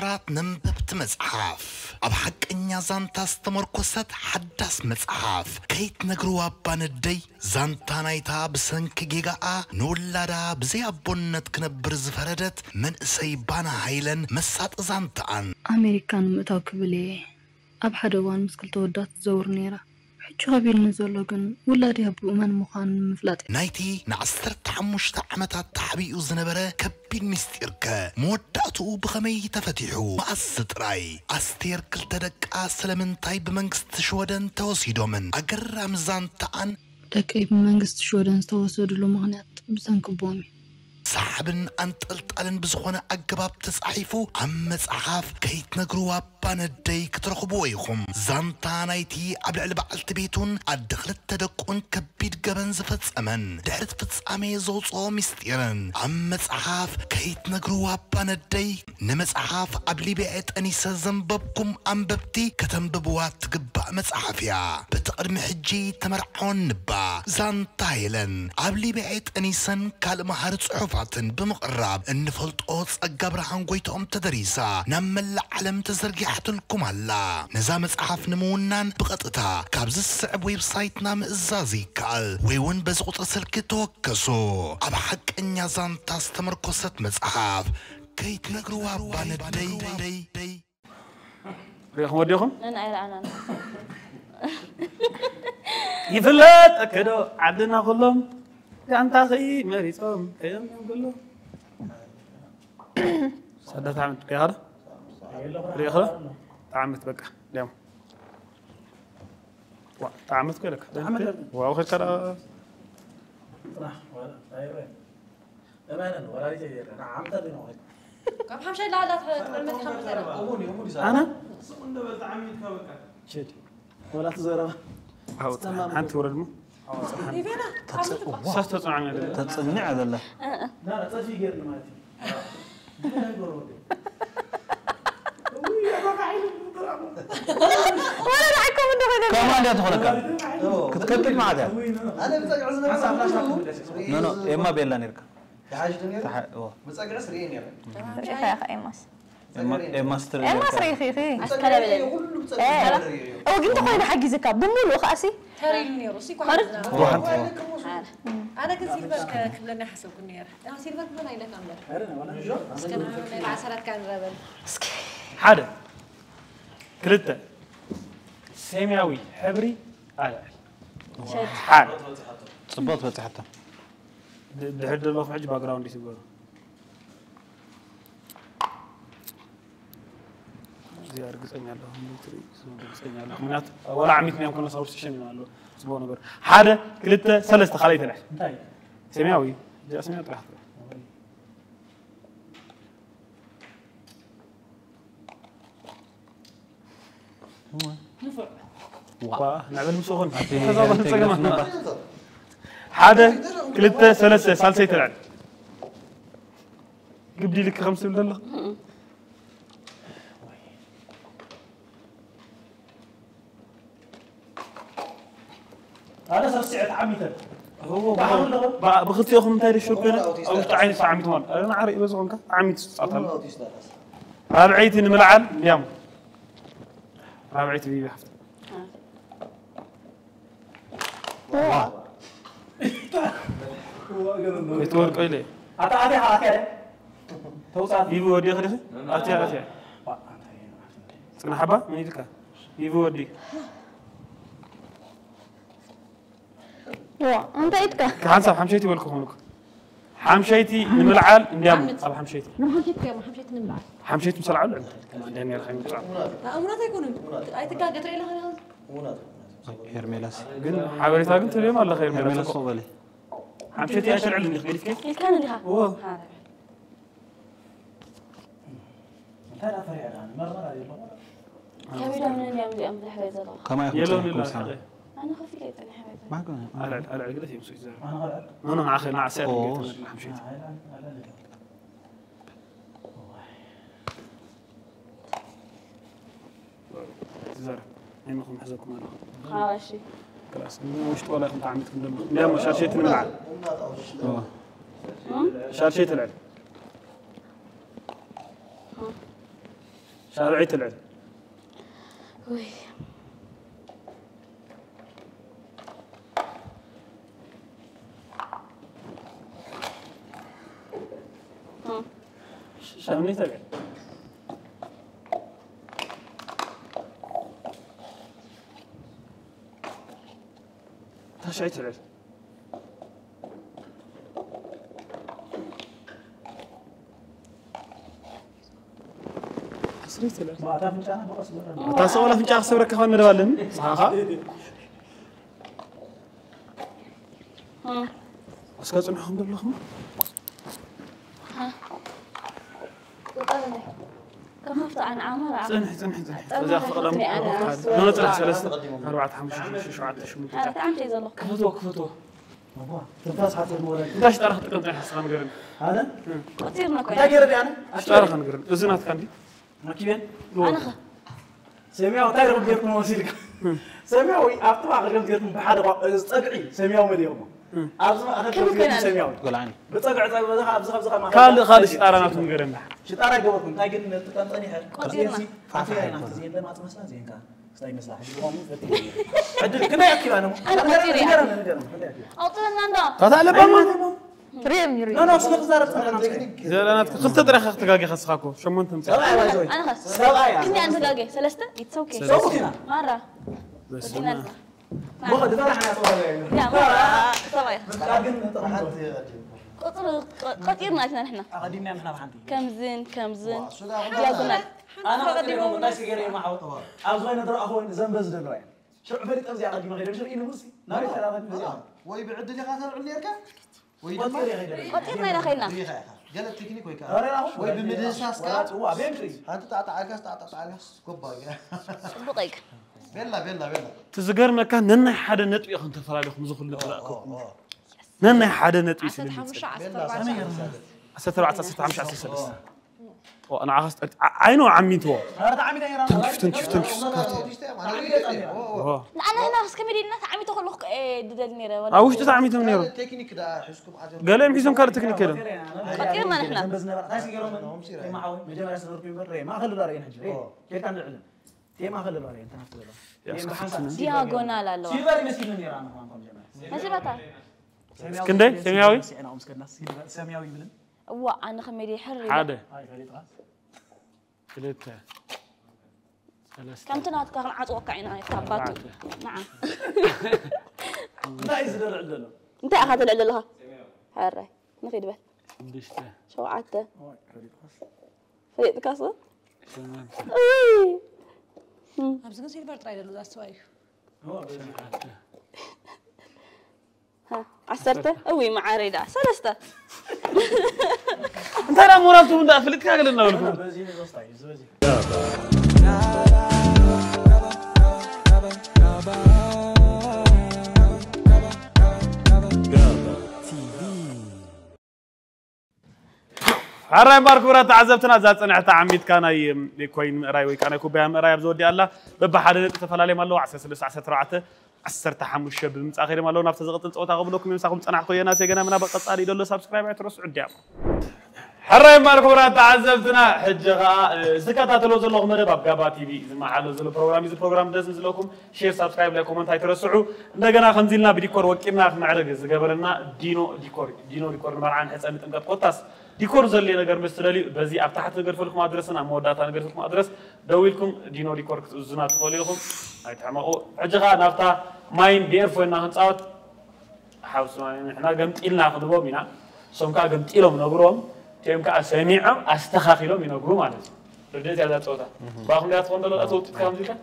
ራት ነንበብቲ መጽሓፍ ኣብ ሓቀኛ ዛንታ ዝተመርኮሰት ሓዳስ መጽሓፍ ከይትነግርዋ እባ ነደይ። ዛንታ ናይታ ብሰንኪ ጌጋኣ ንውላዳ ብዘይ ኣቦነት ክነብር ዝፈረደት መንእሰይ ባና ሃይለን መሳጢ ዛንታኣን። ኣሜሪካ ንምእታው ክብል እየ ኣብ ሓደ እዋን ምስ ክልተ ወዳት ትዘውር ነይራ። ሕጂ ከቢድኒ ዘሎ ግን ውላደይ ኣቦኡ መን ምዃኑ ንምፍላጥ እዩ። ናይቲ ንዓሰርተ ሓሙሽተ ዓመታት ተሓቢኡ ዝነበረ ከቢድ ምስጢርከ መወዳእትኡ ብኸመይ ተፈቲሑ? መኣስ ጥራይ? ኣስቴር ክልተ ደቃ ስለምንታይ ብመንግስቲ ሽወደን ተወሲዶምን? ኣገራሚ ዛንታኣን። ደቀይ ብመንግስቲ ሽወደን ዝተወሰድሉ ምኽንያት ብሰንኪ ኣቦኦም እዩ። ሰሓብን ኣንጠልጣልን ብዝኾነ ኣገባብ ተጻሒፉ ኣብ መጽሓፍ ከይትነግርዋ እባ ነደይ ክትረኽብዎ ኢኹም። ዛንታ ናይቲ ኣብ ልዕሊ በዓልቲ ቤቱን ኣደ ክልተ ደቁን ከቢድ ገበን ዝፈጸመን ድሕሪ እቲ ፍጻሜ ዘውጽኦ ምስጢርን ኣብ መጽሓፍ ከይትነግርዋ እባ ነደይ። ንመጽሓፍ ኣብ ሊብያ ጠኒሰ ዘንበብኩም ኣንበብቲ ከተንብብዋ ትግባእ መጽሓፍ እያ። በቲ ቅድሚ ሕጂ ተመርዓወን ንባ ዛንታ ሄለን ኣብ ሊብያ ጠኒሰን ካልእ መሃሪ ጽሑፋትን ብምቕራብ እንፈልጦ ጸጋ ብርሃን ጎይትኦም ተደሪሳ ናብ መላእ ዓለም ተዘርጊሓትልኩም ኣላ። ነዛ መጽሓፍ ንምውናን ብቐጥታ ካብ ዝስዕብ ዌብሳይትና ምእዛዝ ይከኣል ወይ እውን በዚ ቁጽሪ ስልኪ ተወከሱ። ኣብ ሓቀኛ ዛንታ ዝተመርኮሰት መጽሓፍ ከይትነግርዋ እባ ነደይ። ሪኢኹም ወዲኹም ንሕና ኣይረኣናን። ይፍለጠኪ ዶ ዓድና ኩሎም ጋንታኺ መሪጾም ከየምዮም ኩሎም ሰደት ዓመት ሪኢኻ ዶ ሪኢኻ ዶ ዓመት በቃ ዲያም ዋ ዓመት ኮይለካ ዋው ከካ እመነን ወላዲተይ ጌርካ ንዓ ዓምተር ዲና ወሒድ ካብ ሓምሻይ ላዕላ ትቕድመት ሓምሻይ እሙን እዩ እሙን እዩ ኣነ ስቕ እንደ በል ተዓሚትካ በቃ ችድ ወላ ትዘረባ ሓንቲ ወረድ ሞ ኢቬና ሳስ ተጽናዕና ደለ ተጽንዕ ዘላ ና ጸፊ ጌርኒ ማለት እዩ ኮማንድ እያ ትኾነካ ክትከብድ ማለት እያ ኖ ኖ ኤማ ቤላ ነርካ ብጸግዕስ ርኤ ነረ ርኢኻ ኢኻ ኤማስ ኤማ ስትር ኤማስ ርኢኺ ኢኺ ኣስከለበለ እወ ግን ተኾይኑ ሓጊዝካ ብምሉእ ከኣሲ ተሪሉ ነይሩ እሲ ኳ ማለት ኣነ ግን ሲልቨር ክብለና ሓሰብኩ ነይረ ሲልቨር ክብለና ኢለካ እምበር እስከ ናይ በዓል ሰራትካ ንረበል እስኪ ሓደ ክልተ ሰማያዊ ሕብሪ ኣልዕል ሓደ ጽቡቅ በጽሓታ ድሕር ዘለኹ ሕጂ ባክግራውንድ ይትግበሩ እዚኣ ርግፀኛ ኣለኹ ርግፀኛ ኣለኹ ምክንያቱ ዋላ ዓሚት ናይ ኮነ ሳብስቲሽን ኢና ኣሎ ጽቡቅ ነገር ሓደ ክልተ ሰለስተ ካልኣይ ተልዕል እንታይ ሰማያዊ እዚኣ ሰማያዊ ጥራሕ ንዕበል ምስ ኾን ከዛ ጸገማ ሓደ ክልተ ሰለስተ ሳልሰይ ተልዕል ግብዲ ልክ ከም ስብል ዘሎ ኣነ ሰብ ስዕት ዓሚተ ብክልቲኦኹም እንታይ ደሽር ኮይነ ኣብ ውሽጢ ዓይኒ ሰዓሚት ማለት ኣነ ዓረ ይበዝ ኾንካ ዓሚት ስጻት ኣሎ ራብዐይቲ ንምልዓል እንዲያም ራብዐይቲ ቢቢ ሓፍቲ ይትወድቆ ኢለ ኣታ ኣትያ ኣትያ ተውጻት ቢቢ ወዲኺ ዲኺ ኣትያ ኣትያ ጽናሕ ኣባ መን ኢልካ ቢቢ ወዲ ዋ እንታይ ኢትካ ሓንሳብ ሓምሸይቲ ይበልኩ ኾንኩ ሓምሸይቲ ንምልዓል እንዲያም ኣብ ሓምሸይቲ ንሓምሸት ከማ ሓምሸት ንምልዓል ሓምሸይቲ ምስ ኣልዓሉ እንዲያ ነርካ ይምጻእ እሙናት ኣይኮኑን ኣይትጋገ ትርኢ ኣለኻ ሄርሜላስ ግን ሓበሬታ ግን ትልዮም ኣለኻ ሄርሜላ ሄርሜላስ ሱቕ በሊ ሓምሸይቲ ኣይተልዕል እንዲኽ ገዲፍከ ኢልካን እንዲኻ እዎ እንታይ ዳ ፈሪዐ ዳ መርመራ የለኹ ከቢዶም ነን እዮም እዚኦም ዝሕረይ ዘለኹ ከማይ የለውን ክምሰልኩም ኢላ ሰማ ሓቀ ኣነ ከፊለ ይጸኒሐ ቤት ማጎ ኣልዕል ኣልዕል ግደፍ እዮም ስዊት ዘረባ ኣነ ኸልዐ ኖ ኖ ንዓኸ ንዓ ሰር ኦ። ቤት ሓምሸይቲ ኣይላን ኣይላን ትዛረብ ኣይመኹም ሕዘኩም ኣለኹ ሓዋሺ ክላስ ውሽጢ ዋላ ይኹን ተዓሚትኩም ደሎ እንዲያሞ ሻርሸይቲ ንምልዓል ሻርሸይቲ ልዕል ሳብዐይ ትልዕል። ውይ ሻምኒ ተልዕል። ታሽዐይ ትልዕል። ዓስረይ ትልዕል። እታ ሰቆል ኣፍንጫ ክሰብረካ ኳን መደብ ኣለኒ። ንስኻ እስከ ጽንሑ ከም ዘለኹም ከፋፍታ ኣነ ዓማራ ጽንሒ ጽንሒ ጽንሒ። እዛ ክፍቕዳ ኖ ጽንሒ ሰለስተ ኣርባዕተ ሓሙሽተ ሽዱሽተ ሸውዓተ ሽሙንተ። ኣነ ተዓምተ እዩ ዘለኹ ክፈትዎ ክፈትዎ። ትንፋስ ሓፂር ንወረድ እንታይ ሽጣራ ክጥቀም እንታይ ሓስኻ ንገረኒ። ኣነ ቆፂርና ኮይና እንታይ ገይረ ድኣ ኣነ ሽጣራ ከንገረኒ። እዚ ናትካ እንዲ መኪቤን ኣነኸ ሰሚያዊ እንታይ ረብ ጌርኩም መሲልካ ሰሚያዊ ኣብቲ ማእኸል ከም ጌርኩም ብሓደ ቋ- እዚ ፀግዒ ሰሚያዊ መዲኹሞ ኣብዚ ማእኸል ከም ጌርኩም ሰሚያዊ ጎልዓኒ ብፀግዒ ፀግዒ በዛ ኣብዚ ካብዚ ካብ ማእኸል ካልእ ካልእ ሽጣራ ናቱ ንገረኒ። ሽጣራ ይገበርኩም እንታይ ግን ነጥቀም ፀኒሐ ቆፂርና። ፋፍያ ናት ዜለ ማፅመስና ዜንካ ስታይ መስላ ሕጂ ቆሙ ፈትዩ ዕድል ክንደይ ኣኪባ ነሞ ኣነ ቆፂረ እየ። ንገረን ንገረን ክንደይ ኣኪባ ኣውፅእና እንዶ ታታ ኣለባ ማለት ሪም ዩሪ ኖ ኖ ስለ ክዛረብ ፀኒሐ ናምፀ ዘላ ናትካ ክልተ ጥራሕ ክትጋጊ ከስኻኮ ሸሞንተ ምፃ ሰብኣይ ዋይ ዋይ ኣነኸ ሰብኣይ ክንደይ ኣንተ ጋጌ ሰለስተ it's okay ሰብኩት ኢና ማራ በስመ ወዲናልካ ኣብ። ሞኸ ድፈራ ሓና ተባለ ያ ማራ ሰብኣይ ግን ጥቕምቲ ቁፅሪ ቆፂርና ኣትና ንሕና ኣቐዲምና ንሕና ብሓንቲ ከምዝን ከምዝን ያጉናል ኣነ ቀዲሞም እንታይ ስገረ የማሓወ ኣብ ዝኾነ ድረኣኹ ዘንበዝ ደለዋ እያ ሽዑ ፈሊጠ እዚኣ ቀዲመ ከይደ ምሽር ኢሉ ሙሲ ናበይ ተላኸት እዚኣ ወይ ብዕድል ኢኻ ተልዕል ነርካ ወይ ድማ ቆፂር ይኸይደ ቆፂርና ኢና ከይድና ሪኻ ኢኻ ገለ ቴክኒክ ወይ ከዓ ረራኹ ወይ ብምድህሳስካ ጽዋ ቤምክሪ ሓንቲ ጣዕጣዕ ኣልካስ ጣዕጣዕ ኣልካስ ጎባ ፅቡቅ ይክ ቤላ ቤላ ቤላ እቲ ዝገርመካ ነናይ ሓደ ነጥቢ ኢኹም ተፈላለኹም ዝኽሉ ጥላእኩም ነናይ ሓደ ነጥቢ ስለ ዝመጽእ። ዓሰርተ ኣርባዕተ ዓሰርተ ሓሙሽተ ዓሰርተ ሰለስተ ንዓኻስ ጠልጢ ዓይኖ ዓሚትዎ ተንኪፍ ተንኪፍ ተንኪፍ ንዓና ህና እስከመይ ዲና ተዓሚተ ከለኹ ድደል ነረ ኣብ ውሽጢ ተዓሚቶም ነይሮም ቴክኒክ ዳ ሒዝኩም ኣጆ ገሊኦም ሒዞም ካልእ ቴክኒክ ከይዶም ቀፂርና ንሕና መጀመርያ ዝነበርኩ እምበር ማእኸል ዳር እየን ሕጂ ኬድካ ንልዕልን ቴ ማእኸል ዳር እየን ተናፍቲ ዘሎ ዲያጎናል ኣለዋ ሲልቨር ይመስል ነራ ንኳን ኮም ጀመር መስላታ ክንደይ ሰማያዊ ስዕናኦም ስከድና ሰማያዊ ይብልን እዋ ኣነ ከመይ ድየ ሕር ኢለ ሓደ ኣይ ፈሊጥካ ክልተ ሰለስተ ከምቲ ናትካ ክንዓፅወካ ኢና ታባቱ ኣርባዕተ። ንዓ እንታይ እዩ ዝደልዕ ዘሎ እንታይ ኢኻ ትልዕል ዘለኻ ሕራይ ንኺድ በል ሽዱሽተ ሸውዓተ ፈሊጥካስ ፈሊጥካስ ሸሞንተ እይ ኣብዚ ግን ሲልቨር ጥራይ ደሉ ዛስተዋይ እዩ ሸውዓተ ዓሰርተ እውይ መዓረይ ደኣ ሰለስተ እንታይ ዳ ሞራል ትህቡ እንዳ ፍልጥካ ገለና በልኩ በዚ ንዞስታ እዩ ዝበዚ ሓራይ እምበር ክቡራት ተዓዘብትና እዛ ፀንሕቲ ዓሚትካ ናይ ኮይን ምእራይ ወይ ከዓ ናይ ኩባያ ምእራይ ኣብ ዝወዲኣ ኣላ በብሓደ ነጥቢ ተፈላለዮም ኣለዉ ዓሰርተ ሰለስተ ዓሰርተ ኣርባዕተ ዓሰርተ ሓሙሽተ ብምምፃእ ከይዶም ኣለዉ ናብቲ ዝቕፅል ፀወታ ክብለኩም ምሳኹም ፀናሕኩ እየ ናሴ ገና ምና በቀፃሊ ደሎ ሳብስክራይብ ኣይትረስዑ ድያም ሕራይ እምበር ክቡራት ተዓዘብትና ሕጂ ከዓ ዝከታተሎ ዘለኹ መደብ ኣብ ጋባ ቲቪ ዝመሓሎ ዘሎ ፕሮግራም እዩ እዚ ፕሮግራም ደስ ዝለኩም ሼር ሳብስክራይብ ላይ ኮመንት ኣይትረስዑ እንደገና ከምዚ ኢልና ብዲኮር ወቂብና ክምዕርግ ዝገበረና ዲኖ ዲኮር እዩ ዲኖ ዲኮር ንመርዓ ንሕፀ ንጥምቀት ኮታስ ዲኮር ዘድልየ ነገር ምስ ትደልዩ በዚ ኣብ ታሕቲ ንገድፈልኩም ኣድረስን ኣብ መወዳእታ ንገድፈልኩም ኣድረስ ደዊልኩም ዲኖ ዲኮር ክትእዙና ትኽእሉ ኢኹም ኣይትሕመቑ ሕጂ ከዓ ናብታ ማይን ብኤርፎንና ክንፃወት ሓውስና ንሕና ገምጢልና ክንቦም ኢና እሶም ከዓ ገምጢሎም ነግሮም እቲኦም ከዓ ሰሚዖም ኣስተኻኺሎም ይነግሩ ማለት እዩ ርድእት ያዛ ፀወታ ባኹም ዲያ ትኾን ደሎ ተውፅትካ ከምዚልካ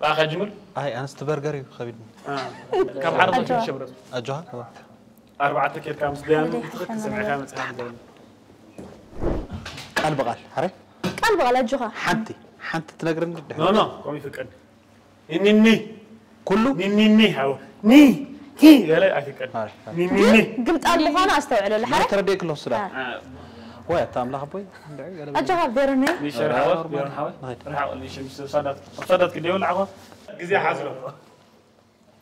ብኣኻ ጅምር ኣይ ኣነስ ትበርገር እዩ ከቢድ ካብ ሓደ ሸብረት ኣጆሃ ኣርባዕተ ኬድካ ምስ ደያኑ ትኽክል ሰሚዕካ መፅኻ ንገርኒ ቃል ብቃል ሓረ ቃል ብቃል ኣጆኻ ሓንቲ ሓንቲ ትነግረኒ ድሕሪ ኖ ኖ ከምኡ ይፍቀድ እኒኒ ኩሉ ኒኒኒ ሓው ኒ ኒ ገለ ኣይፍቀድ ኒኒኒ ግምጣል ምዃኑ ኣስተውዕለሉ ሓረ ተረዲእክ ኣለኹ ስዳ ወይ ኣታ ኣምላኽ ኣቦይ እንድዒ ገለ ኣጆኻ ቬሮኒ ኒሸር ሓወት ቢሮን ሓወት ርሓቕ ኒሸ ምስ ሳዳት ኣብ ሳዳት ክደዮ ላዕዋ ግዜ ሓዝሎ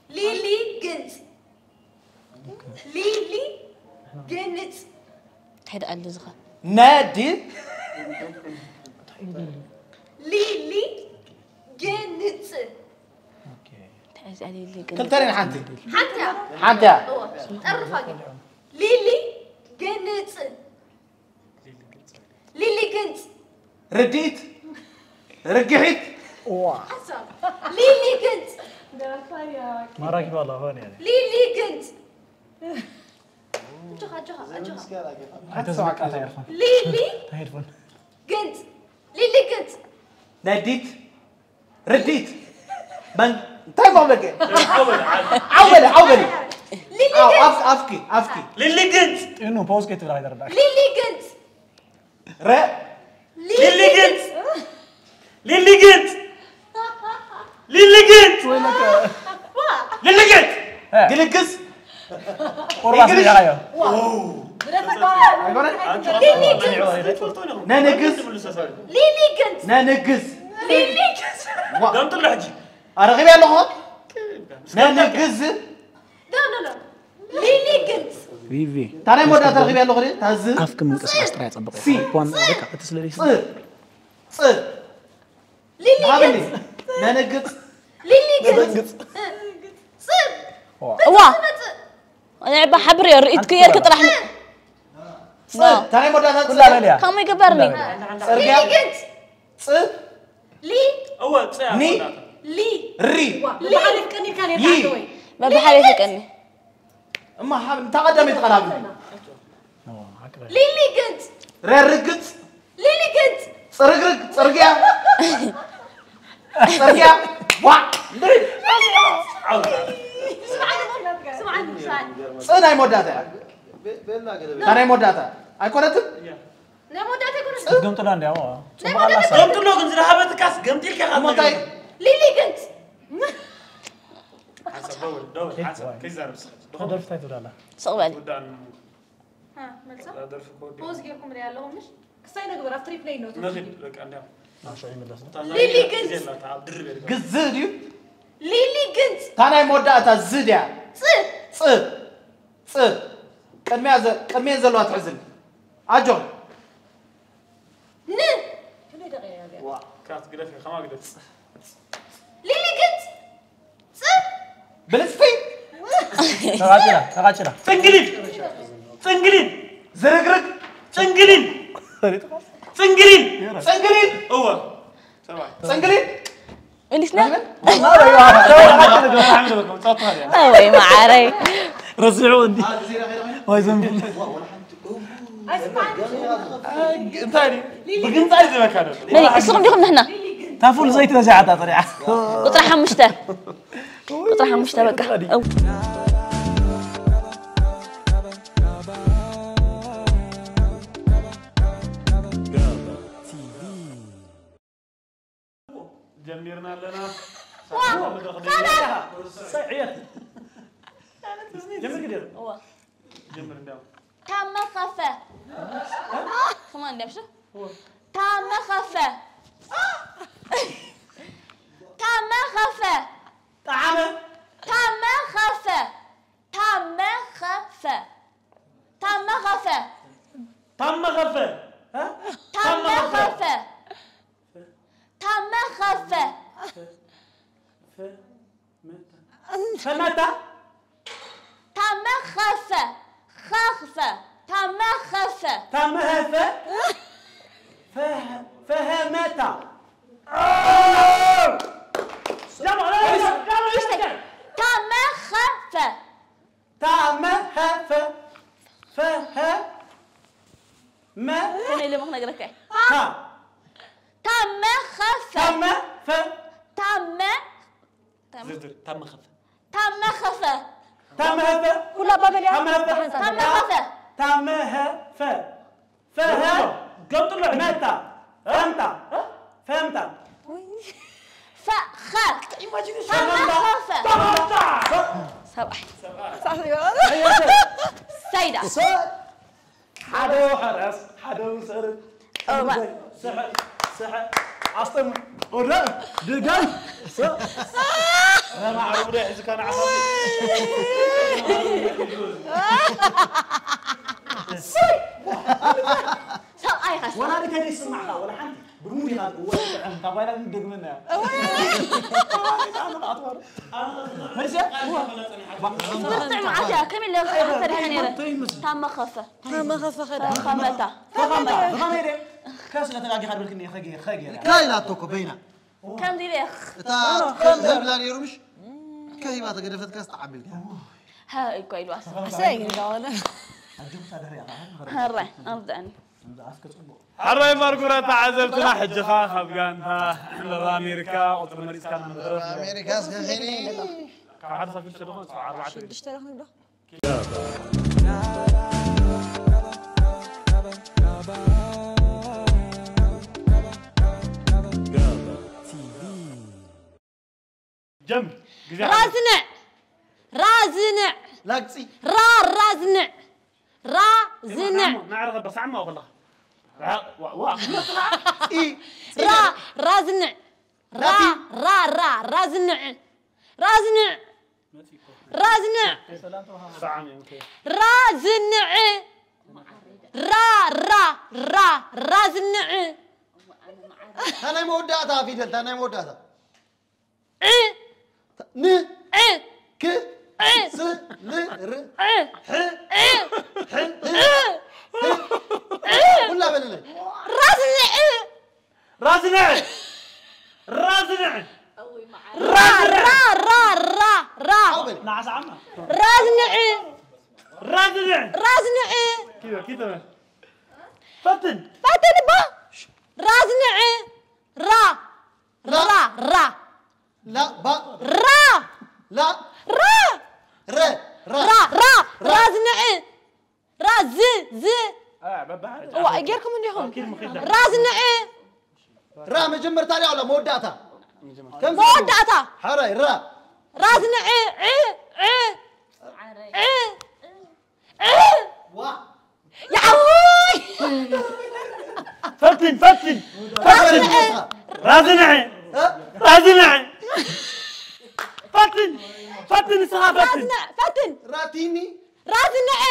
ሊሊ ግንጽ ሊሊ ግንጽ ትሕድ ኣሉ ዝኻ ነዲ ሊሊ ግንጽ። ኦኬ። እንታይ እዛ ሊሊ ግን ክልተ ሪን ሓንቲ ሓንቲ እያ። ሓንቲ እያ። እወ፣ ጠርፋ ግን። ሊሊ ግንጽ። ሊሊ ግንጽ። ርድኢት ርግሒት ሓሳብ። ሊሊ ግንጽ። ማራኪ ባላ ሆነ ያለ ሊሊ ግንጽ። ኣጆኻ ኣጆኻ ኣጆኻ። ኣይተዝብቃታ ኢርፎን ሊሊ ሄድፎን ግንጽ። ሊሊ ግንጽ። ነዲት ርድኢት መን እንታይ ፋም ደገ ዓው በሊ ዓው በሊ ዓው በሊ ሊሊ ዓው ግንጽ። ኣፍ ኣፍኪ ኣፍኪ ሊሊ ግንጽ ጢኑ ፖዝ ከይትብላ ኣይተረዳእካ ሊሊ ግንጽ። ረ ሊሊ ግንጽ ሊሊ ግንጽ ሊሊ ግንጽ ሊሊ ግንጽ ግልግስ ቁርባ ስሚዕካዮ ኣይኮነ ነንግስ ሊሊ ግንጽ። ነንግስ ሊሊ ግንጽ። ገምጥሎ ሕጂ ኣረኺበ ኣለኹ ነንግስ ዶ ዶ ዶ። ሊሊ ግንጽ። ቪቪ ታናይ መወዳእታ ረኺበ ኣለኹ ታዝ ኣፍኪ ምንቅስቃስ ጥራይ ኣጸብቕ ሲ- ኳን በቃ እቲ ስለ ደስ ጽ ጽ ሊሊ ሃብኒ ግንጽ። ነንግጽ ሊሊ ግንጽ። ጽ እዋ ንዕባ ሓብር እዮ ርእትክ የርክ ጥራሕ ን- ጽ ታናይ መወዳእታ ጽ ኩላ በልያ ከምኡ ይግበርኒ ጽርግያ ሊሊ ግንጽ። ጽ ሊ እወ ጽያ ኒ ሊ ሪ ሊ ይ በብሓደ ይፍቀኒ እማ ሓብ- እንታ ቀዳመይቲ ቃል ሃብኒ ሊሊ ግንጽ። ረርግጽ ሊሊ ግንጽ። ጽርግርግ ጽርግያ ጽርግያ ዋ እንድሪ ስምዓኒ ስምዓኒ ስምዓኒ። ጽ ናይ መወዳእታ እያ። እታ ናይ መወዳእታ ኣይኮነትን ናይ መወዳእታ ኣይኮነን። ክትገምጥላ እንዲያ ናይ መወዳእታ ኣይኮነን። ገምጥሎ ግን ዝረሃበትካስ ገምጢልካ ኢኻ እሞ እንታይ ሊሊ ግንጽ። ሓሳብ ደውል ደውል ሓሳብ ከይዛረብ ስለ ተደርፍታይ ትብላላ ስቕ በል ወዳን ሃ፣ መልሳ ደርፍ ኮዲ ፖዝ ጌርኩም ሪያ ኣለኹም ምሽ? ክሳይ ነግበር ኣብቲ ሪፕሌይ ነው። ንኺድ በቃ እንዲያ ናሶ ይምለስ እታ ሊሊ ግንጽ። ዜላ እታ ኣብ ድርብ የድርጋ ግዝ ድዩ ሊሊ ግንጽ። እታ ናይ መወዳእታ ዝ ድያ ጽ ጽ ጽ ቅድሚያ ዘ- ቅድሚየን ዘለዋ ትሕዝን ኣጆ ን ካት ግደፍ ከማ ግደፍ ሊሊ ግንጽ። ጽ ብልጽቲ ተቓጭላ ተቓጭላ ጽንግሊል ጽንግሊል ዝርግርግ ጽንግሊል ጽንግሊል ጽንግሊል እወ ሰብኣይ ጽንግሊል እንዲስና ወይ መዓረይ ረሲዑ እንዲ ወይ ዘንብል እንታይ ድዩ? ብግንጻይ ዝበካ ዶ መን እስኹም ዲኹም ንሕና ታፉል ዘይቲ በዚዓታ ፀሪዓ ቁጥሪ ሓሙሽተ ቁጥሪ ሓሙሽተ በቃ እው። ጀሚርና ኣለና። ጀምር ግዴ እዋ። ጀምር እንዲያው ታመኸፈ ከማን እንዲያም ሽ ታመኸፈ ታመኸፈ ጣዓመ ታመኸፈ ታመኸፈ ታመኸፈ ታመኸፈ ታመኸፈ ታመኸፈ ፈመታ ታመኸፈ ኸኽፈ ታመኸፈ ታመኸፈ ፈህ- ፈሀመታ ታመኸፈ ታመኸፈ ፈሀ መ ከመይ ኢለ ክነግረካ እየ? ታ ታመኸፈ ታመ ፈ ታመ ዝርዝር ታመኸፈ ታመኸፈ ታመኸፈ ኩላ ባበልያ ታመኸፈ ታመኸፈ ታመኸፈ ፈሀ ገምጥሎ መታ ፈምታ ፈምታ ፈኸ ታመኸፈ ሰብኣይ ሰይዳ ሓደ ወሓራስ ሓደ ውሰር እባ ስሐ ስሐ ኣስጠም ወደ ድጋም ረማዕሩ ደ ሕዝካ ንዓኻ ሰብኣይ ኻስ ወላ ድከ ይስማዕካ ወላ ሓንቲ ብሙድ ኢኻ ትጥዕም፣ ካብ ባይላ ግን ደግመና እያ። እወ። ኣነ ከኣ ኣጥዋር። ኣነ ከኣ መርሲያ? እወ። ጥዕም ዓትያ፣ ከመይ ኢለ ክሓተ ዲሓ ነይረ? ታመኸፈ። ታመኸፈ ኸዳ። ኸመታ። ኸመታ። ኸመታ። ከስ ለተጋጊኻ ድበልክኒ፣ ኸጌ፣ ኸጌ። እንታይ ኢላቶ እኮ በይና? ከምዚ ኢለ እታ ከምዚ ዝብላ ነይሩ ምሽ? ከሂባ ተገደፈትካስ ተዓቢልካ። ሃ፣ እኮ ኢሉ ኣሰ-፣ ኣሰይ፣ ይጋወለ። ኣጆኻ፣ ድሕሪኣ ኸዓ። ሃራይ፣ ኣርድኣኒ። ኣስከ ጽቡቕ። ሓራይ ማርጉራ ተዓዘብትና፣ ሕጂ ኸኣ ካብ ጋንታ ዕምበባ ኣሜሪካ ቁጽሪ መሪጽካ ናብ መድረኽ። ኣሜሪካ እስከ ኺዲ። ካብ ሓደ ሳብ ሽዱሽተ ደኾን፣ ካብ ኣርባዕተ። ሽዱሽተ ደኾን ዶ? ጀም፣ ግዜ ሓለፈ። ራዝንዕ፣ ራዝንዕ፣ ላግጺ። ራ፣ ራዝንዕ፣ ራዝንዕ። ንዓረኸ በሳዕማ ወኸላ። ዋ፣ ዋ፣ ዋ። ጺ፣ ጺ። ራ፣ ራዝንዕ። ራ፣ ናቲ። ራ፣ ራ፣ ራዝንዕ። ራዝንዕ። ራዝንዕ። ሰዓም እዮም፣ ኦኬ። ራዝንዕ። ራ፣ ራ፣ ራ፣ ራዝንዕ። እታ ናይ መወዳእታ ፊደል፣ እታ ናይ መወዳእታ። ዕ። ን። ዕ። ክ። ዕ። ስ። ል። ር። ዕ። ሕ። ዕ። ሕ። ዕ። ህ። ዕ። ህ። ዕ። ኩላ በልለይ። ራዝንዕ። ራዝንዕ! ራዝንዕ! ራ፣ ራ፣ ራ፣ ራ፣ ራ። ኣው በል። ንዓሳ ዓማ። ራዝንዕ! ራዝንዕ! ራዝንዕ! ኪዶ፣ ኪዶ። ፈትን! ፈትን እባ! ራዝንዕ! ራ! ላ። ራ! ራ! ላ፣ ባ። ራ! ላ። ራ! ረ፣ ራ። ራ! ራ! ራ። ራዝንዕ! ራዝ፣ ዝ። አ፣ በባሕሪ እዋ፣ ጌርኩም እንዲኹም። ኪድ ምኺድ ዳ። ራዝንዕ። ራ መጀመርታ ድያ ወላ መወዳእታ? መጀመርታ። ከም መወዳእታ። ሓራይ፣ ራ። ራዝንዕ፣ ዕ፣ ዕ፣ ዕ፣ ዕ። ዋ። ያውይ! ፈትን፣ ፈትን፣ ፈትን። ራዝንዕ። ራዝንዕ። እ? ራዝንዕ። ፈትን፣ ፈትን፣ ንስኻ ፈትን። ራዝንዕ፣ ፈትን። ራቲኒ። ራዝንዕ፣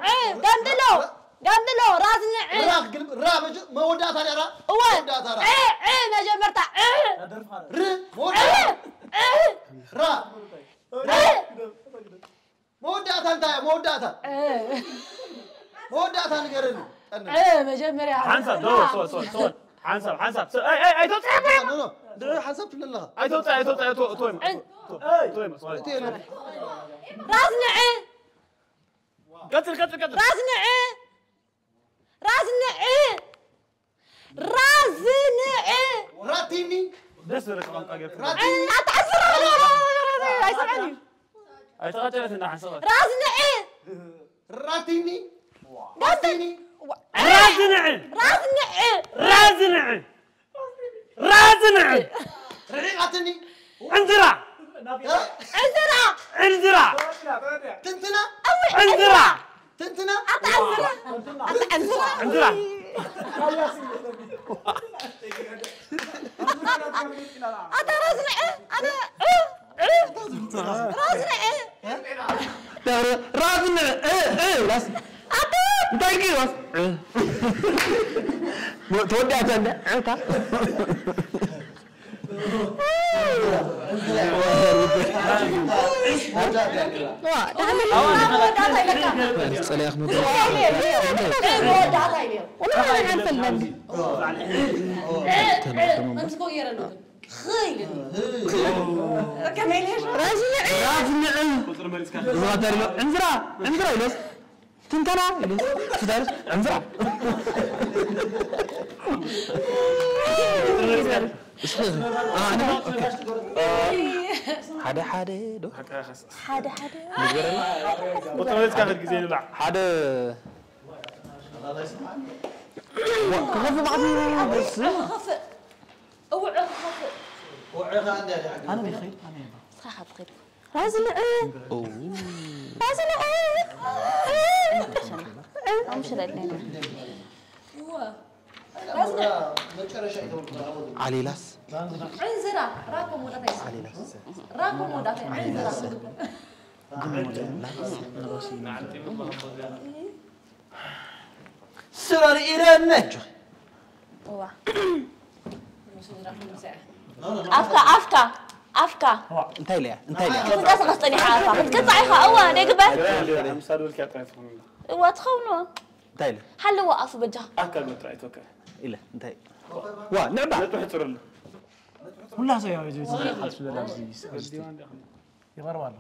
ዕ፣ ገምድሎ፣ ገምድሎ፣ ራዝንዕ። ራ፣ ግን ራ መጀ-፣ መወዳእታ ድያ ራ? እወ። መወዳእታ ራ። ዕ፣ ዕ፣ መጀመርታ፣ ዕ። ር፣ ዕ፣ መወዳእታ። ዕ። ራ። ዕ። መወዳእታ እንታይ እያ? መወዳእታ። ዕ። መወዳእታ ንገረኒ። ቀንስ። ዕ፣ መጀመርያ። ሓንሳብ፣ ዶ፣ ሶ፣ ሶ፣ ሶ። ሓንሳብ፣ ሓንሳብ። ሶ፣ ኣይ፣ ኣይ፣ ኣይተውፅእ፣ ኣይ፣ ኖ፣ ኖ። ድ-፣ ሓንሳብ ትብል ኣለኻ። ኣይተውፅእ፣ ኣይተውፅእ፣ ኣይተው-፣ እቶይ፣ ዕ። እቶ-፣ እቶይ፣ እቶይ፣ እቶይ። ራዝንዕ። ቀጽል፣ ቀጽል፣ ቀጽል። ራዝንዕ! ራዝንዕ! ራዝንዕ! ራቲኒ! ደስ ዝብል ቋንቋ ጌርካ። ራቲኒ! ኣትዓስር! ኣይስምዕን እዩ። ኣይተቐጨለት እና ሓንሳብ። ራዝንዕ! ራቲኒ! ራቲኒ! ራዝንዕ! ራዝንዕ! ራዝንዕ! ራዝንዕ! ርሒቓትኒ። ዕንዝራ! እ? ዕንዝራ! ዕንዝራ! ትንትና? እዊ፣ ዕንዝራ! ትንትና? ኣታ ዕንዝራ! ኣታ ዕንዝራ! ዕንዝራ! ኣታ ራዝንዕ! ኣነ እ! እ! ራዝንዕ! ራዝንዕ! እ! እ! ኢላስ ኣታ እንታይ ኢልኪ ኢላስ እ! ተወዲኣታ እንደ ዕንታ ዋ፣ ዳሕና መወዳእታ ኢለካ። ጸለያኽ መገ-፣ መወዳእታ እዩ ነይሩ። ወላ ሓንፈል ነን። ከምዚ ኮ ገይረ ኣለኹ። ኸይልኒ። ከመይ ኢለ? ራዝንዕ። ራዝንዕ። ቁጽሪ መሪጽካ። እዛ ተሪሎ። ዕንዝራ፣ ዕንዝራ ኢሎስ። ትንተና ኢሎስ። ፍታርስ፣ ዕንዝራ። እስኪ፣ አ፣ ኣነ፣ ኦኬ። ሓደ ሓደ ዶ? ሓደ ሓደ። ንገረና። ቁጽሪ መሪጽካ ኸድ ግዜ ንብላዕ። ሓደ። ዋ፣ ክኸፍእ ማለት እዩ። በስመ ኣብ። እውዕ ክኸፍእ። ኣነ ዲኺ? ኣነ እየ። ንስኻ ኢኻ ትኸይድ። ራዝንዕ። ኦ። ራዝንዕ። ኣምሽለለይ። እወ። ራዝንዕ። ዓሊላስ? ዕንዝራ። ራኮ ሞዳታይ። ዓሊላስ? ራኮ ሞዳታይ። ዕንዝራ። ስራር ኢረነ። እዋ። ኣፍካ ኣፍካ ኣፍካ እንታይ ኢለ እንታይ ኢለ ክትንቀሳቐስ ጸኒሓ ኣፋ ክትቅጻዕ ኢኻ እዋ ደይ ግበር ምሳድ ወልኪያ ጥራይ ትኸውን እዋ ትኸውን እንታይ ኢለ ሓለዋ ኣፉ በጃኻ ኣካ ግበር ጥራይ ትወከ ኢለ እንታይ ዋ ንዕባ ነጥብ ሕፅር ኣሎ ሁላ ሰው ያው ይዞ ይዘ ካልሱ ዘላ ዚ ይቀርባሉ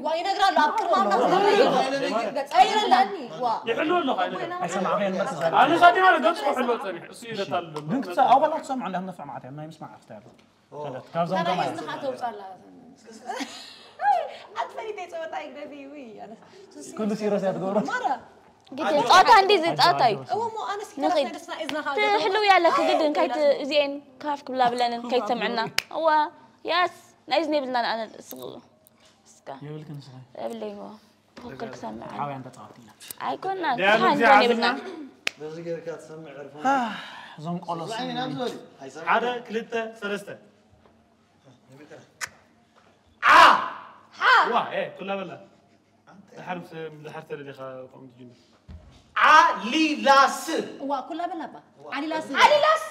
ዋ ይነግራሉ ኣብ ቅድሚ ኣምላኽ ዝነግረኒ ቀይረላኒ ዋ ይሕሉ ኣለኹ ኣይነገር ኣይሰማዕኸ የንበር ተዛሪ ኣነ ሳዲማ ገጹ ክሕሎ ፀኒሕ እሱ ይረታሉ ግን ክሳ ኣባላት ሰምዑ እንዳትነፍዕ ማለት እያ ናይ ምስማዕ ክስታ ያለ ካብዞም ካባይ ከማይ እዝንኻ ተውፃላ ኣትፈሊጠ ፀወታ ይግደፊ ውይ ኣነ ኩሉ ሲረስ እያ ትገብሮ ማራ ግዜ ጸዋታ እንዲ እዚ ጸዋታ እዩ እወ ሞ ኣነስ ከዳስ ናይ ደስና እዝንኻ ትሕልው ያለ ክግድን ከይት እዚኤን ካፍ ክብላ ብለንን ከይትሰምዕና እዋ ያስ ናይ እዝኒ የብልና ንኣነ ስቕሉ እስካ የብልክን ንስኻ የብለይ እዋ ትኽክል ክሰምዕ ሓውያን ተጻወት ኢና ኣይኮና ዲያሎግ ሓንጆን ዘይዓዝና የብልና በዚ ጌርካ ትሰምዕ ዕርፋ እዞም ቆሎስ ዝዓይኒ ናብ ዝበሉ ኣይሰምዕ ሓደ ክልተ ሰለስተ ዋ ኩላ በላ ድሓር ምስ- ድሓር ተደሊኻ ከምኡ ትጅምር ዓሊላስ እዋ ኩላ በላባ ዓሊላስ ዓሊላስ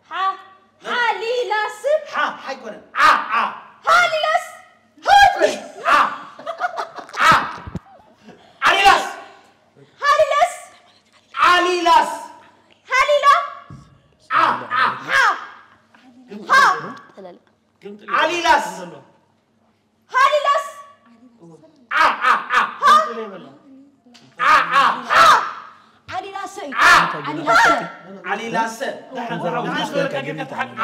ሓ ሓሊላስ ሓ ሓይኮነን ዓ ዓ ሓሊላስ ሃትበል ዓ ዓ ዓሊላስ ሓሊላስ ዓሊላስ ሓሊላ ዓ ዓ ሓ ሓ ዓሊላስ ሓሊላስ ዓ ዓ ዓ ዓ ዓ ሓ ሓሊላስ እዩ ዓ ሓሊላስ ዓሊላሰ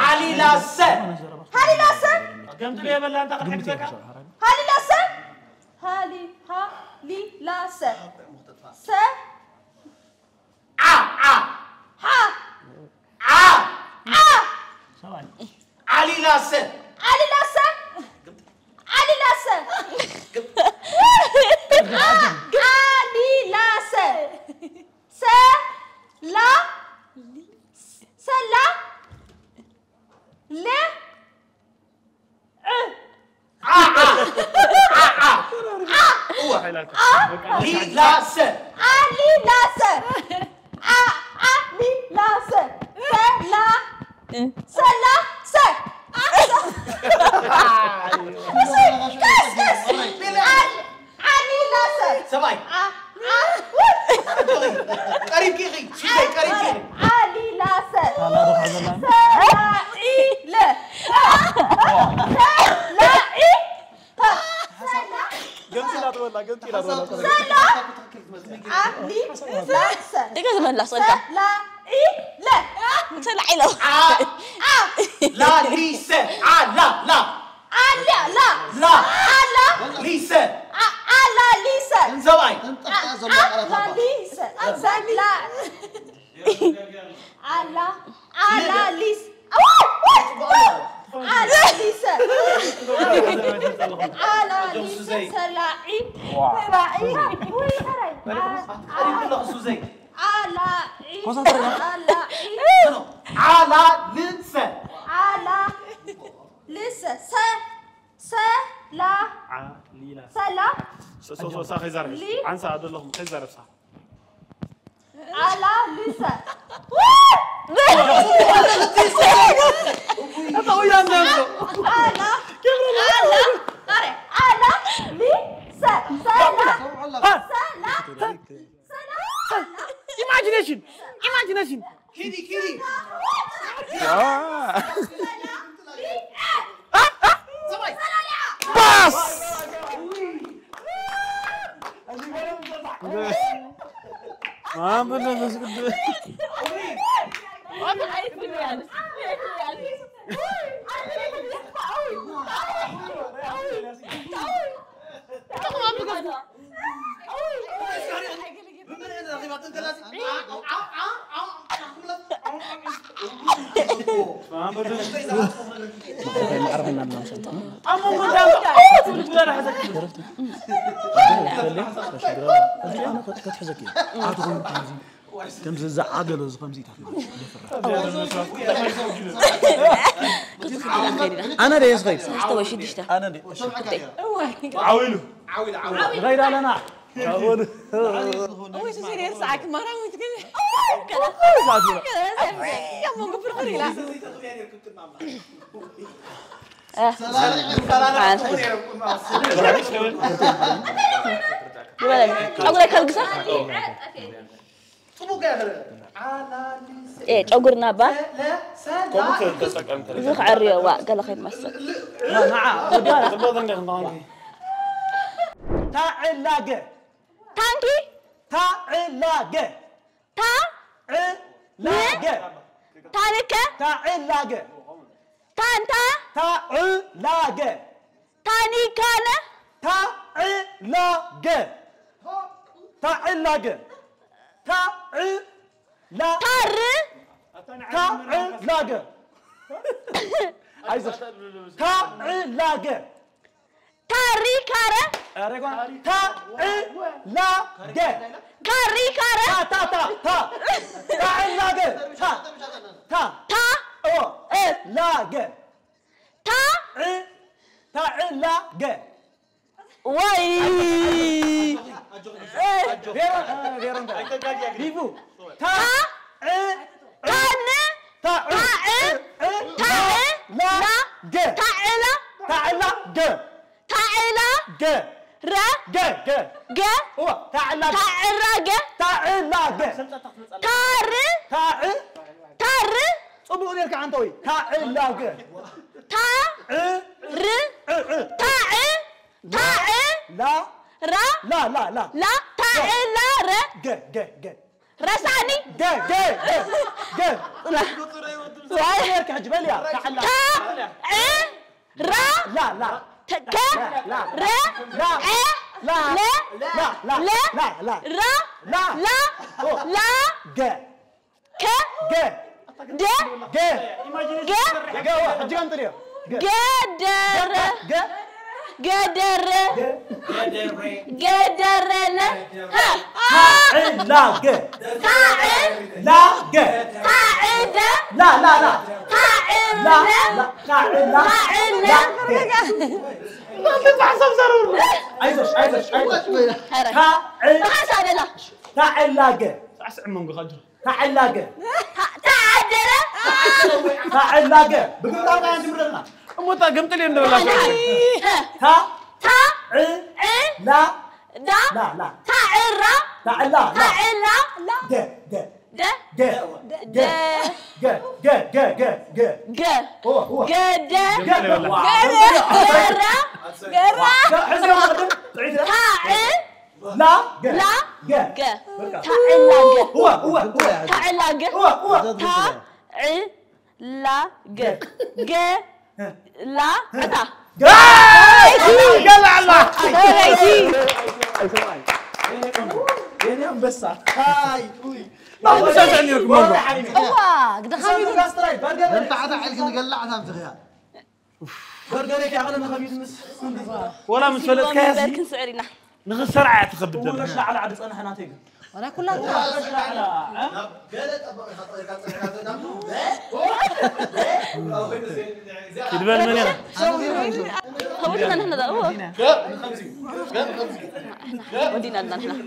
ሓሊላስ ዓሊላሰ ገምጥል የበላ እንታ ክትሕግዘካ ሓሊላሰ ሓሊ ሓሊላሰ ሰ ዓ ዓ ሓ ዓ ሓ ዓሊላሰ ሓሊላሰ ሓሊላሰ ሓሊላሰ ሰላ ሰላ ለ ዓ ዓ ዓ ዓ እዋ ሊላሰ ሓሊላሰ ሓሊላሰ ሰላ ሰላ ሰ ዓሊላሰ ሰባይ ቀሪብኪ ኢኺ ሱዘይ ቀሪብኪ ኢኺ ዓሊላሰ ሰላዒለ ሰላዒ ገምፂላ ትበላ ገምፂላ ትበላ ሰላ ዓሊላሰ ደገ ዝመላ ስእልካ ሰላዒለ ሰላዒሎ ላሊሰ ዓላ ላ ዓላ ላ ላ ዓላ ሊሰ ዓላ ሊሰ ሰብኣይ ተንጠፍጣ ዘሎ ቃላት ዓላ ኣባ ሊሰ ሰላ ዓላ ዓላ ሊስ ዓላ ሊሰ ዓላ ሊሰ ሰላዒ ሰላዒ ውይ ሰራይ ቀሪብኩ ኣለኹ ሱዘይ ዓላ ኮሳተር ዓላ ዓላ ልሰ ዓላ ልሰ ሰ ሰላ ሊላ ሰላ ሶሶሳ ከይዛርብ ሊ ሓንሳ ኣለኹም ከይዛረብሳ ዓላ ልሰ ዓላ ዓላ ዓላ ሊሰ ሰላ ሰላ ኢማጂኔሽን ኢማጂኔሽን ኪዲ ኪዲ ባስ ማን በለ መንፈስ ቅዱስ ከምዚ ዝዓገሎ እዚ ከምዚታት ማለት እዩ። ኣነ ደየ ዝኸይድ ሰለስተ ወይ ሽዱሽተ ኣነ ደየ ዓዊሉ ንኸይድ ኣለና። እወይ ሱስ እኔ ርስዓኪ ማርያም ወይትግን ያሞንጎ ፍርፍር ኢላ ጨጉረ ከልግሳ ጨጉርና ባ እዚ ክዕርዮ ዋ ገለ ከይመስል ታዕላገ ታንኪ ታዕላገ ታ ዕላገ ታንከ ታዕላገ ታንታ ታዕላገ ታኒካነ ታዕላገ ታዕላገ ታዕላ ታር ታዕላገ አይዞሽ ታዕላገ ታሪካረ ሬጓ ታዕላገ ካሪካረ ታታታ ታዕላገ ታ ታ ታ ኦ ላገ ታ ታዕላገ ወይ ቬሮን ቬሮን ቢቡ ታ ታን ታዕ ታዕ ታዕ ላ ገ ታዕላ ታዕላ ገ ታዕላ ገ ረ ገ ገ ገ እዋ ታዕላ ገ ታዕራ ገ ታዕላ ገ ታር ታዕ ታር ጽቡቕ ኔርካ ዓንተወይ ታዕላ ገ ታ ዕ ር ዕ ዕ ታዕ ታዕ ላ ራ ላ ላ ላ ላ ታዕላ ረ ገ ገ ገ ረሳኒ ገ ገ ገ ገ ላ ጽቡቕ ኔርካ ሕጂ በልያ ታዕላ ታ ዕ ራ ላ ላ ተከ ላ ረ ላ ዐ ላ ለ ላ ላ ላ ለ ላ ላ ራ ላ ላ ኦ ላ ገ ከ ገ ደ ገ ገ ገ ዋ ሕጂ ጋር ጥሪዮ ገ ገደረ ገ ገደረ ገ ገደረነ ሀ ታዕላ ገ ታዕ ላ ገ ታዕደ ላ ላ ላ ላ ታዕለ ላ ታዕላ ታዕለ ላ ገ እናንተ ተሓሳብ ዘረሩ አይዞሽ አይዞሽ አይዞሽ ኧረ ታዕ ተሓሳበላ ታዕላ ገ ሳዕስዕ መንጎ ካጆ ታዕላ ገ ተዓደለ ታዕላ ገ ብግብራና ጅምረና እሞታ ገምጥል እንደበላ ታ ታ ዕ ዕ ላ ዳ ላ ላ ታዕራ ታዕላ ላ ታዕላ ገ ገ ደ ገ ደ ገ ገ ገ ገ ገ ገ ኦ ኦ ገደ ገ ዋ ገራ ገራ ገ ሕዚ ቅድም ጥዒት ታዕ ላ ገ ላ ገ ገ ታዕላ ገ እዋ እዋ እዋ ታዕላ ገ እዋ እዋ ታ ዕ ላ ገ ገ ላ ዕታ ገላላ ረይቲ የኔ አንበሳ አይ ኡይ ናብሳሰን ይርኩ መንጎ እዋ ግደኻሚ ለምታዕታ ዕልክ ንገላዕ ታምትኽያ በርገሬ ከ ኣነ ንኸሚድ ምስ ወላ ምስ ፈለጥካያ በርክን ስዕር ኢና ንኽሰርዓ እያ ትኸብድ ደላ ወለሽ ላዕላ ዓዲ ጸናሕናተይ ግን ወላ ኩላ ይድበል መን ኢኻ ከሙድና ንሕና ዳ እዎ ወዲና ና ንሕና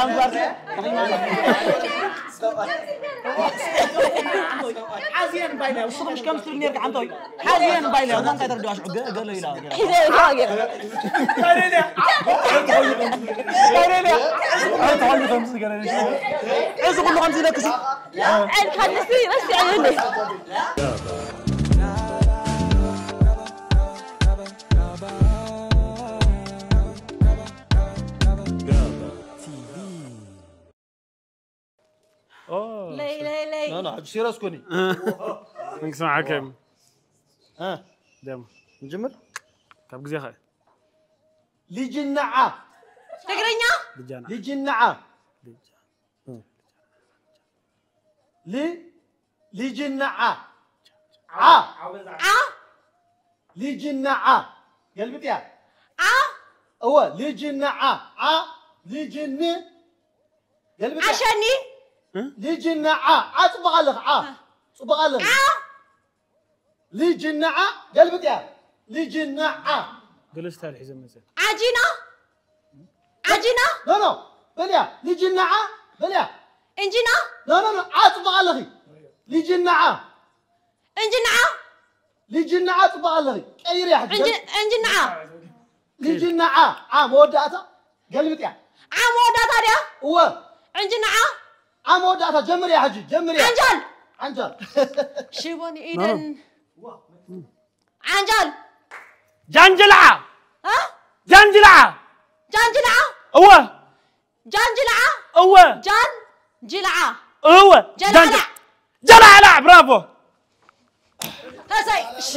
ከምዚ ሓዚየን ባይላ ውስኹም ሽከም ስትብል ነርካ ዓንቶይ ሓዚየን ባይላ እዛ እንታይ ተረድዋ ሽዑ ገ- ገሎ ኢላ ገ- ሒዘ ገ- ኣይትኾኑ ከምዚ ገለ እዚ ኩሉ ከምዚ ኢለክሲ ዕልካ ንሲ ረሲዐ ይብሉ ለይ ለይ ለይ ኖ ኖ ሕጂ ሲረስ ኩኒ እንክስማዓከ እ ደም ንጅምር ካብ ግዜኻ ልጅናዓ ትግርኛ ልጃና ልጅናዓ ል ልጅናዓ ዓ ዓ ልጅናዓ ገልብጥያ ዓ እወ ልጅናዓ ዓ ልጅን ገልብጥያ ዓሸኒ ልጅና ዓ፣ ዓ ጽቡቕ ኣለኺ፣ ዓ። ጽቡቕ ኣለኺ። ዓ። ልጅና ዓ፣ ገልብጥያ። ልጅና ዓ። ገለ ስታይል ሒዘ መጸ። ዓጂና? ዓጂና? ኖ፣ ኖ፣ በልያ። ልጅና ዓ፣ በልያ። እንጂና? ኖ፣ ኖ፣ ኖ፣ ዓ ጽቡቕ ኣለኺ። ልጅና ዓ። እንጂና ዓ? ልጅና ዓ ጽቡቕ ኣለኺ። ቀይርያ ሕጂ። እንጂ-፣ እንጂና ዓ? ልጅና ዓ፣ ዓ መወዳእታ ገልብጥያ። ዓ መወዳእታ ድያ? እወ። ዕንጅናዓ? ዓ መወዳእታ ጀምርያ ሕጂ፣ ጀምርያ። ዓንጃል! ዓንጃል። ሽቦን ኖ፣ ኖ። ኢደን። ዓንጃል! ጃንጅልዓ! እ? ጃንጅልዓ! ጃንጅልዓ? እወ። ጃንጅልዓ? እወ። ጃንጅልዓ? እወ። ጀላዕላዕ። ጃንጅ-፣ ጀላዕላዕ፣ ብራቮ! እሰይ፣ እሺ፣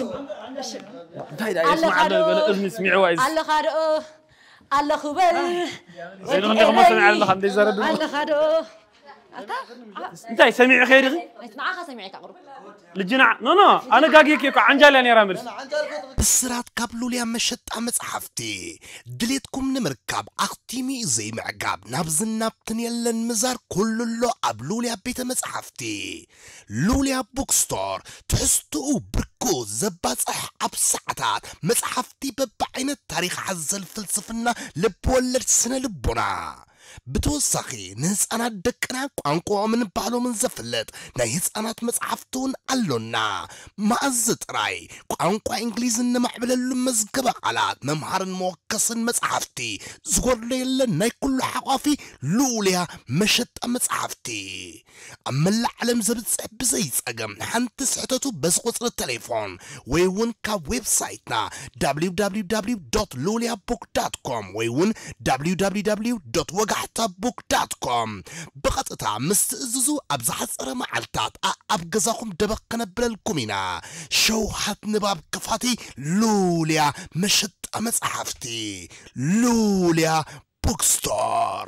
እሺ። እንታይ ደኣ ኣለኻ ይስማዕ ኣሎ ዶ? ገለ እዝኒ ስሚዕዋ እዩ። ኣለኻ ዶ? ኣለኹ በል። ዘይንኽንደኹም መሰምዕ ኣለኻ፣ እንደ ይዛረብ ድማ። ኣለኻ ዶ? ኣታ፣ እንታይ ሰሚዑ ከይድኺ? ኣይ፣ ንዓኻ ሰሚዐካ ቁሩብ። ልጅና፣ ኖ፣ ኖ፣ ኣነ ጋጊ እኮ ዓንጃልያ ነይራ መልስ። ብስራት ካብ ሉልያ መሸጣ መጽሓፍቲ። ድሌትኩም ንምርካብ ኣኽቲሙ እዩ ዘይምዕጋብ። ናብዝን ናብትን የለን ምዛር፣ ኩሉ ኣሎ ኣብ ሉልያ ቤተ መጽሓፍቲ። ሉልያ ቡክስቶር፣ ትሕዝትኡ ብርኩ ዘባጽሕ፣ ኣብ ሰዓታት መጽሓፍቲ በብዓይነት፣ ታሪኽ ሓዘል፣ ፍልስፍና፣ ልብ ወለድ፣ ስነ ልቦና። ብተወሳኺ ንህፃናት ደቅና ቋንቋኦምን ባህሎምን ዘፍልጥ ናይ ህፃናት መጽሓፍቲ እውን ኣሎና። መኣዝ ጥራይ ቋንቋ እንግሊዝ እነማዕብለሉ መዝገበ ቃላት፣ መምሃርን መወከስን መጽሓፍቲ፣ ዝጎድሎ የለን። ናይ ኩሉ ሓቋፊ ሉልያ መሸጣ መጽሓፍቲ። ኣብ መላእ ዓለም ዘብጽሕ ብዘይ ጸገም ሓንቲ ስሕተቱ በዚ ቁጽሪ ቴሌፎን ወይ እውን ካብ ዌብሳይትና www.luliabook.com ወይ እውን www.ወጋሕታbook.com ብቐጥታ ምስ ትእዝዙ ኣብ ዝሓጸረ መዓልታት ኣኣብ ገዛኹም ደበኽ ከነብለልኩም ኢና። ሸውሃት ንባብ ከፋቲ ሉልያ መሸጣ መጽሓፍቲ። ሉልያ ቡክስቶር።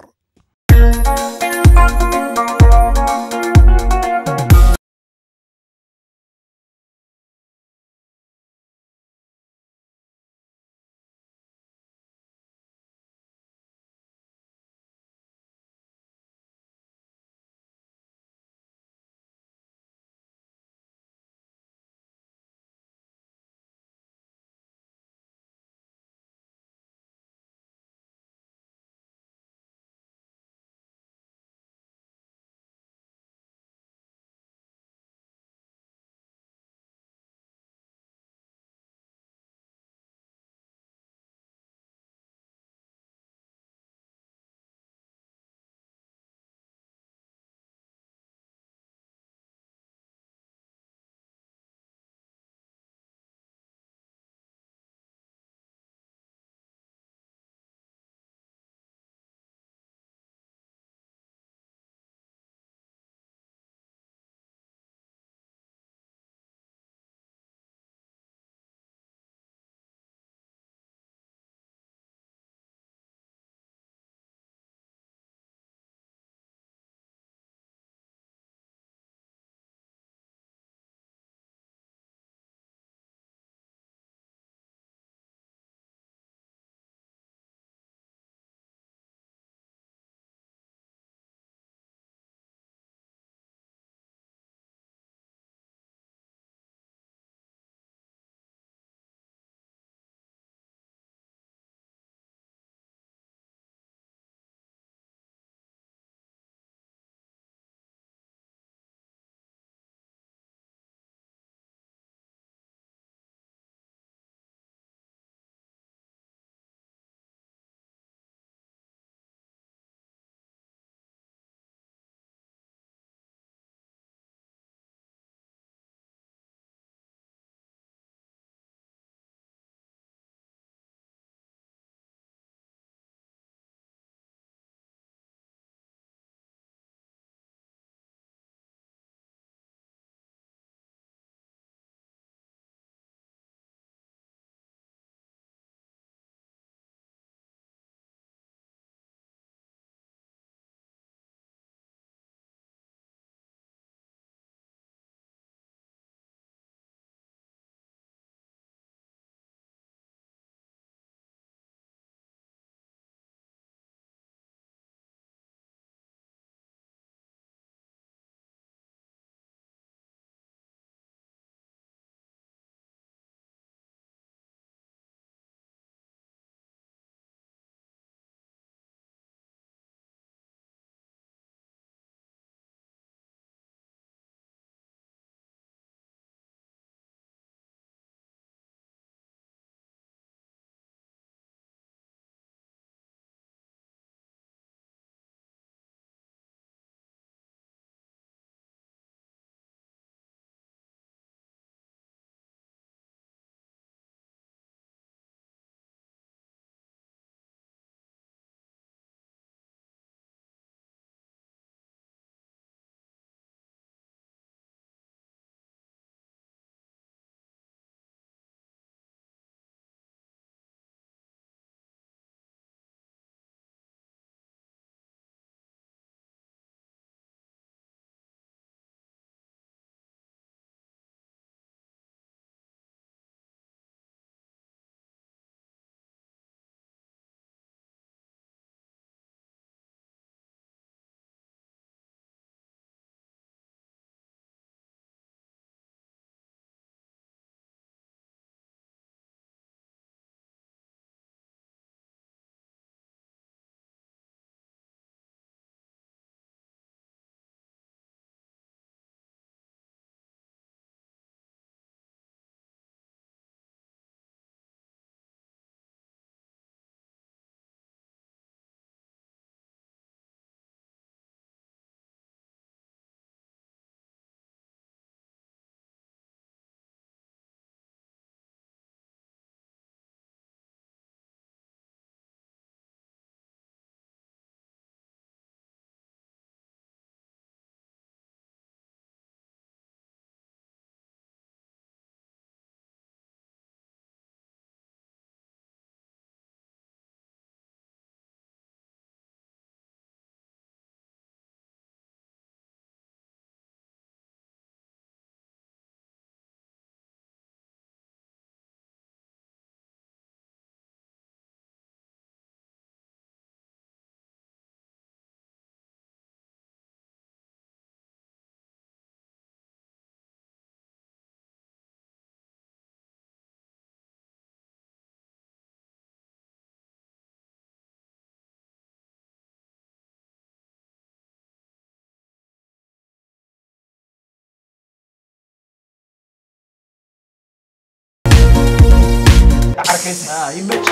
ዓርከይስ። ይመች።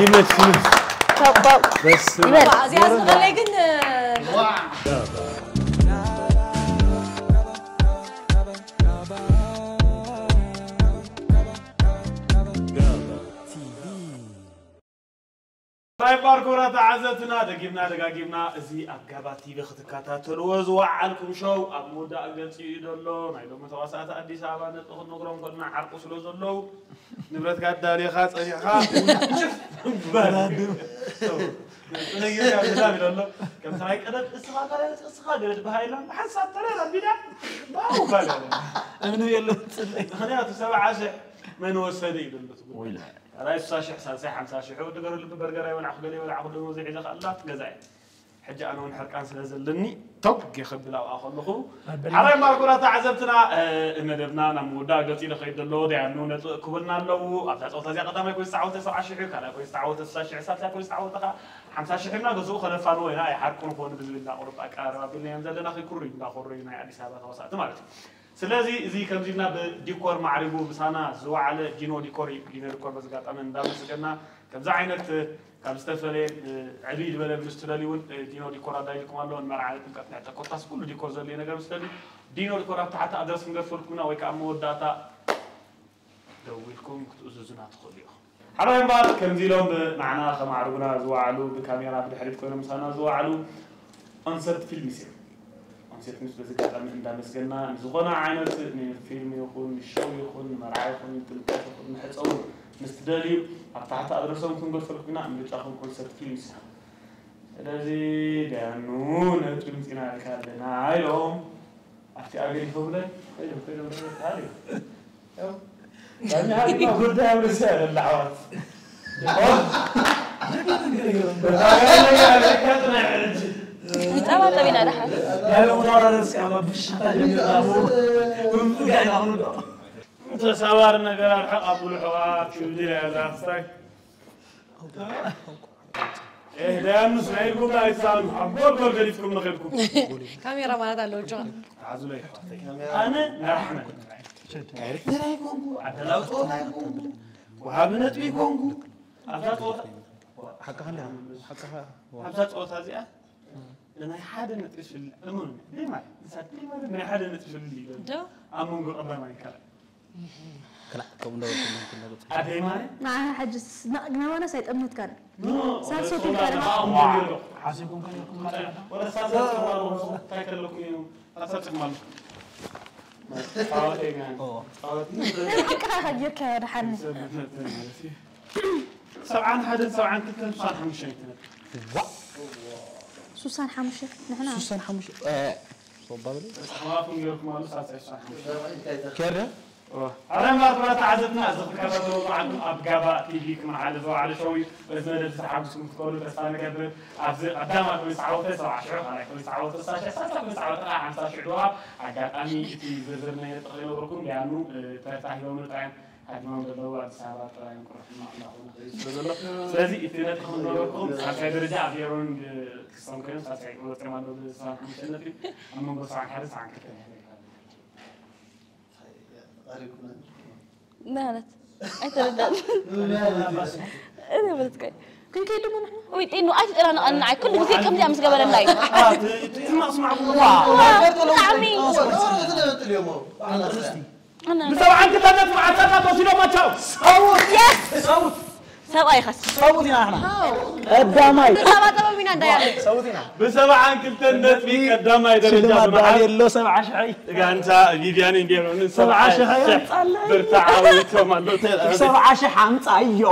ይመች፣ ይመች። በስመ አብ። ይበል። እዚኣ ዝኸለይ ግን፣ ናይ ባርኮራ ተዓዘብትና፣ ደጊምና ደጋጊምና እዚ ኣብ ጋባ ቲቪ ክትከታተልዎ ዝወዓልኩም ሾው ኣብ ምውዳእ ገጽ እዩ ዘሎ። ናይ ሎሚ ተዋሳእቲ ኣዲስ ኣበባ ነጥቢ ክንነግሮም ከለና ሓርቁ ስለ ዘለዉ፣ ንብረትካ ኣዳሊኻ ጸኒሕካ፣ በራድም። ጽህጊ ካብ ዝዛብ ኢሎ ኣሎ። ከምቲ ናይ ቀደም፣ "እስኻ ካልኣይ፣ እስኻ ካልኣይ" ዝበሃል የለን። ብሓንሳብ ተረር ኣቢላ፣ ባው በለ። እምኒ የለን፣ ጽለይ። ምኽንያቱ፣ ሰብዓ ሽሕ መን ወሰደ እዩ ዘሎ እቲ ጉዳይ። ወይላ። ካልኣይ ስሳ ሽሕ፣ ሳልሳይ ሓምሳ ሽሕ፣ ወዲ ገረልቢ በርገር ኣይበላዕኹ፣ ገለ ኣይበላዕኹ፣ ደሞዝ ሒዘ ከኣላ ገዛ እየ። ሕጂ ኣነ እውን ሕርቃን ስለ ዘለኒ፣ ቶግ የኸብል ኣብኣ ከለኹ። ኣበል። ሓራይ ማርኮራ ተዓዘብትና፣ እ፣ መደብና ናብ ምውዳእ ገጺ ኢሉ ከይድ ዘሎ፣ ደያኑ ነጥቢ ክቡልና ኣለዉ። ኣብዛ ጸወታ እዚኣ ቀዳማይ ኮይኑ ዝተዓወተ ሰብዓ ሽሕ እዩ፣ ካልኣይ ኮይኑ ዝተዓወተ ስሳ ሽሕ፣ ሳልሳይ ኮይኑ ዝተዓወተ ኸኣ ሓምሳ ሽሕ እና ገዝኡ ከነፋንዎ ኢና፣ ኣይሓርቁን ኾኑ ብዝብል እንዳ ቁሩብ ኣቀራርባ ኣቢልናዮም ዘለና፣ ከይኩርዩ እንዳኾረዩ ናይ ኣዲስ ኣበባ ተዋሳእቲ ማለት እዩ። ስለዚ እዚ ከምዚ ኢልና ብዲኮር ማዕሪጉ ምሳና ዝወዓለ ዲኖ ዲኮር እዩ። ዲኖ ዲኮር በዚ ኣጋጣሚ እንዳመስገና፣ ከምዚ ዓይነት ካብ ዝተፈለየ፣ እ፣ ዕብይ ዝበለ ምስ ትደልዩ እውን፣ እ፣ ዲኖ ዲኮር ኣዳይልኩም ኣሎ። ንመርዓ፣ ንጥምቀት፣ ንዕጠ ኮታስ ኩሉ ዲኮር ዘድልዮ ነገር ምስ ትደልዩ ዲኖ ዲኮር ኣብ ታሕቲ ኣድረስ ክንገድፈልኩም ኢና ወይ ከዓ ኣብ መወዳእታ ደዊልኩም ክትእዝዙና ትኽእሉ ኢኹም። ሓራይ እምበኣር ከምዚ ኢሎም ንዓና ከማዕርጉና ዝወዓሉ፣ ብካሜራ ብድሕሪት ኮይኖም ምሳና ዝወዓሉ ኦንሰት ፊልምስ እዮም። ኦንሰት ፊልምስ በዚ ኣጋጣሚ እንዳመስገና፣ ንዝኾነ ዓይነት ንፊልም ይኹን፣ ንሾው ይኹን፣ ንመርዓ ይኹን፣ ንጥምቀት ይኹን፣ ንሕፀ እውን ምስ ትደልዩ ኣብ ታሕቲ ኣድረሶም ክንገድፈልኩም ኢና። ምርጫኹም ኦንሰት ፊልምስ እዩ። ስለዚ ደያኑ ነጥቢ ምፂና ኢልካ ኣለና ኢሎም ኣብቲ ኣገዲፎምለይ ከይዶም፣ ከይዶም፣ ከይዶም፣ ከይዶም። ያው፣ ዳኛ ሀሊማ ጉዳይ ኣብ ርእሲ ኣይደለ፣ ኣሕዋት። ኦ! ንጸባጸብ ኢና ደሓን። ያለው ተዋራረስ ያው ብሽታ ጀምራሉ። ሁሉ ጋር ያው ነው። ተሳባሪ ነገር ኣርሕቕ ኣብሉ ሕዋ፣ ክብዲ ያዛ፣ ስታይ። ኤህ፣ ደያኑስ ናይ ኢድኩም ኣይትሳእኑ፣ ኣብ ጎልጎል ገዲፍኩም ንኸድኩም። ካሜራ ማለት ኣለዎ፣ ጆን። ተዓዙለይ። ኣነ ናይ ኣሕመድ። ዳይሬክተር ኣይኮንኩ፣ ኣዳላዊ ጸወታ ኣይኮንኩ፣ ወሃቢ ነጥቢ ኣይኮንኩ። ኣብዛ ጸወታ፣ ሓቅኻ እንዲኻ፣ ሓቅኻ። ኣብዛ ጸወታ እዚኣ ናይ ሓደ ነጥቢ ፍልልይ፣ እመኑኒ፣ ደይማይ፣ ንሳ ደይማይ ናይ ሓደ ነጥቢ ፍልልይ እዩ ዘሎ። ዶ? ኣብ መንጎ ቀዳማይ ካልኣይ። ክላእ፣ ከምኡ እንዳበልኩም እንዳበልኩም። ኣደይ ማርያም? ንዓኻ ሕጅስ ና-፣ ናባናስ ኣይጠምትካን። ኖ፣ ሳልሶት ሶዳ ኢልካ ድማ። ሓሲብኩም ከለኩም ማለት ወደ ሳልሳ ጽሕፍ ኣለኹ፣ እንታይ ከለኩም እዩ? ሳልሳ ጽሕፍ ማለት። ጻወተይ ጋር። ኦ። ጻወተይ። ናይ ሓቅኻ ጌርካ ደሓን። ሰብዓን ሓደን፣ ሰብዓን ክልተን፣ ስሳን ሓሙሽተን ኣይትነጥፍ። ዋ። ስሳን ሓሙሽተ ንሕና። ስሳን ሓሙሽተ፣ እ፣ ሶባ በለ። ተስማማኹም ጌርኩም ኣሎ፣ ሳልሳይ ስሳን ሓሙሽተ። ኬር ዶ? ኣረ ማርኮራ ተዓዘብትና፣ እዚ ክትከታተሉ መዓልኩም ኣብ ጋባ ቲቪ ክመሓለፍ ዝወዓለ ሾው እዩ። በዚ መደብ ዝተሓጉስኩም ክትኮኑ ተስፋ ንገብር። ኣብዚ ቀዳማይ ኮይኑ ዝተዓወተ ሰብዓ ሽሕ፣ ካልኣይ ኮይኑ ዝተዓወተ ስሳ ሽሕ፣ ሳልሳይ ኮይኑ ዝተዓወተ ከዓ ሓምሳ ሽሕ ዶላር። ኣጋጣሚ እቲ ዝርዝር ናይ ነጥቢ ከይነግረኩም፣ ደያኑ፣ እ፣ ተርታ ሂቦም ጥራይ ሃዲሞም ዘለዉ ኣዲስ ኣበባ ጥራይ እዮም፣ ቁሩብ ሕማቕ እንዳኾነ ከይዱ ስለ ዘሎ። ስለዚ እቲ ነጥቢ ከም ዝነበርኩም፣ ሳልሳይ ደረጃ ኣብ ኤሮን ክስቶም ኮይኖም፣ ሳልሳይ ወፂኦም ኣለዉ ብሰብዓን ሓሙሽተ ነጥቢ፣ ኣብ መንጎ ሰብዓን ሓደን ሰብዓን ክልተን ይሕለፍ ኣሎ። ማለት ኣይተረዳእን። እኔ ማለት ከ ወይ ጤኑ ኣይትጨናነቐና፣ ኣይ ኩሉ ግዜ ከምዚኣ ምስ ገበረና እዩ። ብጣዕሚ። ኣነ ብሰብዓን ክልተን ነጥቢ ዓሰርተ ተወሲዶም ኣቻው። ሰውት። የስ። ሰውት። ሰብኣይ ኸስ። ሰውት ኢና ንሕና። ቀዳማይ። ብሰብዓ ጥበብ ኢና እንዳያለ። ሰውት ኢና። ብሰብዓን ክልተን ነጥቢ ቀዳማይ ደረጃ ሽልማት ብምሓዝ ዳንኤሎ ሰብዓ ሽሕ እዩ። ጋንታ ቪቪያን እንዲሮን ሰብዓ ሽሕ ሰብዓ ሽሕ ኣምጻለይ። ብር ተዓዊቶም ኣለዉ። ሰብዓ ሽሕ ኣምጻዮ።